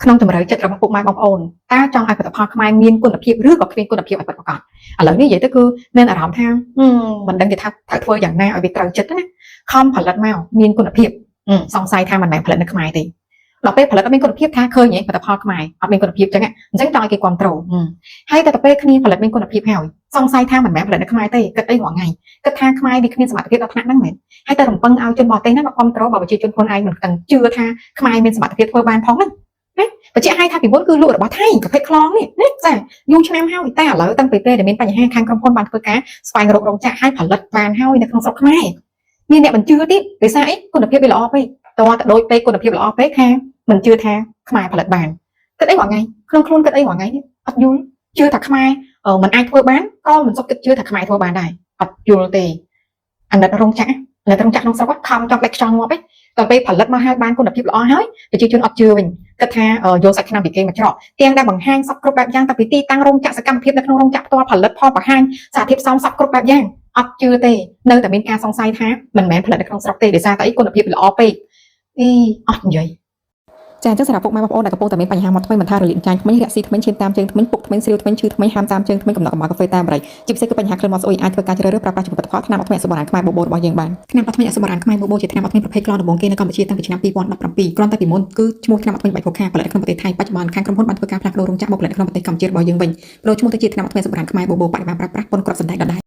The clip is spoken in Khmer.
ក្នុងតម្រូវចិត្តរបស់ពុកម៉ែបងប្អូនតើចង់ឲ្យផលិតផលខ្មែរមានគុណភាពឬក៏គ្មានគុណភាពឲ្យពិតប្រាកដឥឡូវនេះនិយាយទៅគឺមានអារម្មណ៍ថាមិនដឹងគេថាត្រូវធ្វើយ៉ាងណាឲ្យវាត្រូវចិត្តណាខំផលិតមកមានគុណភាពសង្ស័យថាមិនមែនផលិតនៅខ្មែរទេដល់ពេលផលិតអត់មានគុណភាពថាឃើញហ៎ផលិតផលខ្មែរអត់មានគុណភាពចឹងអញ្ចឹងចង់ឲ្យគេគ្រប់គ្រងហើយតែទៅពេលគ្នាផលិតមានគុណភាពហើយសង្ស័យថាមិនមែនផលិតនៅខ្មែរទេគិតអីរាល់ថ្ងៃគិតថាខ្មែរវាគ្មានសមត្ថភាពដល់ថ្នាក់ហ្នឹងមែនហើយតែរំពឹងឲ្យជនបរទេសហ្នឹងមកគ្រប់គ្រងបើប្រជាជនខ្លួនឯងមិនទាំងជឿថាខ្មែរមានសមត្ថភាពធ្វើបានផងហ្នឹងណាបញ្ជាក់ឲ្យថាពីមុនគឺលក់របស់ថៃប្រភេទខ្លងនេះណាចាយូរឆ្នាំហើយតែឥឡូវតាំងពីពេលដែលមានបញ្ហាខាងក្រុមហ៊ុនបានធ្វើការស្វែងរករោងចក្រឲ្យផលិតបានហើយនៅក្នុងស្រុកខ្មែរមានអ្នកមិនជឿទៀតដោយសារអីគុណភាពវាល្អពេកតើតែដូចពេកគុណភាពល្អពេកខាមិនជឿថាខ្មែរផលិតបានគិតអីរាល់ថ្ងៃក្នុងខ្លួនគិតអីរាល់ថ្ងៃនេះអត់យល់ជឿថាខ្មែរមិនអាចធ្វើបានក៏មិនសុខចិត្តជឿថាខ្មែរធ្វើបានដែរអត់យល់ទេអាណិតរោងចក្រអាណិតរោងចក្រក្នុងស្រុកខំចង់ដាច់ខ្យល់ងាប់ឯងដល់ពេលផលិតមកហើយបានគុណភាពល្អហើយប្រជាជនអត់ជឿវិញគិតថាយកសាច់ឆ្នាំពីគេមកច្រកទាំងដែលបង្ហាញសពគ្រប់បែបយ៉ាងតាំងពីទីតាំងរោងចក្រសកម្មភាពនៅក្នុងរោងចក្រផ្ទាល់ផលិតផលបង្ហាញសារធាតុផ្សំសពគ្រប់បែបយ៉ាងអត់ជឿទេនៅតែមានការសង្ស័យថាមិនមែនផលិតនៅក្នុងស្រុកទេដោយសារតែអីគុណភាពល្អពេកអីអត់និយាយ ចាអញ្ចឹងសម្រាប់ពុកម៉ែបងប្អូនដែលកំពុងតែមានបញ្ហាមាត់ធ្មេញមិនថារលាកចាញ់ធ្មេញរាក់ស៊ីធ្មេញឈាមតាមជើងធ្មេញពុកធ្មេញស្រាវធ្មេញឈឺធ្មេញហាមតាមជើងធ្មេញកំណកកំបោរកាហ្វេតាមបរិយជាពិសេសគឺបញ្ហាក្លិនមាត់ស្អុយអាចធ្វើការជ្រើសរើសប្រើប្រាស់ជាផលិតផលថ្នាំអត់ធ្មេញអសុបរានខ្មែរបូបូរបស់យើងបានថ្នាំអត់ធ្មេញអសុបរានខ្មែរបូបូជាថ្នាំអត់ធ្មេញប្រភេទក្លងដំបូងគេនៅកម្ពុជាតាំងពីឆ្នាំ2017គ្រាន់តែពីមុនគឺឈ្មោះថ្នាំអត់ធ្មេញបែបខូខាផលិតក្នុងប្រទេសថៃបច្ចុប្បន្នខាងក្រុមហ៊ុនបានធ្វើការផ្លាស់ប្ដូររោងចក្រមកផលិតក្នុងប្រទេសកម្ពុជារបស់យើងវិញប្ដូរឈ្មោះទៅជាថ្នាំអត់ធ្មេញអសុបរានខ្មែរបូបូបរិមាណប្រើប្រាស់ប៉ុនគ្រាប់សណ្តែកដដែល។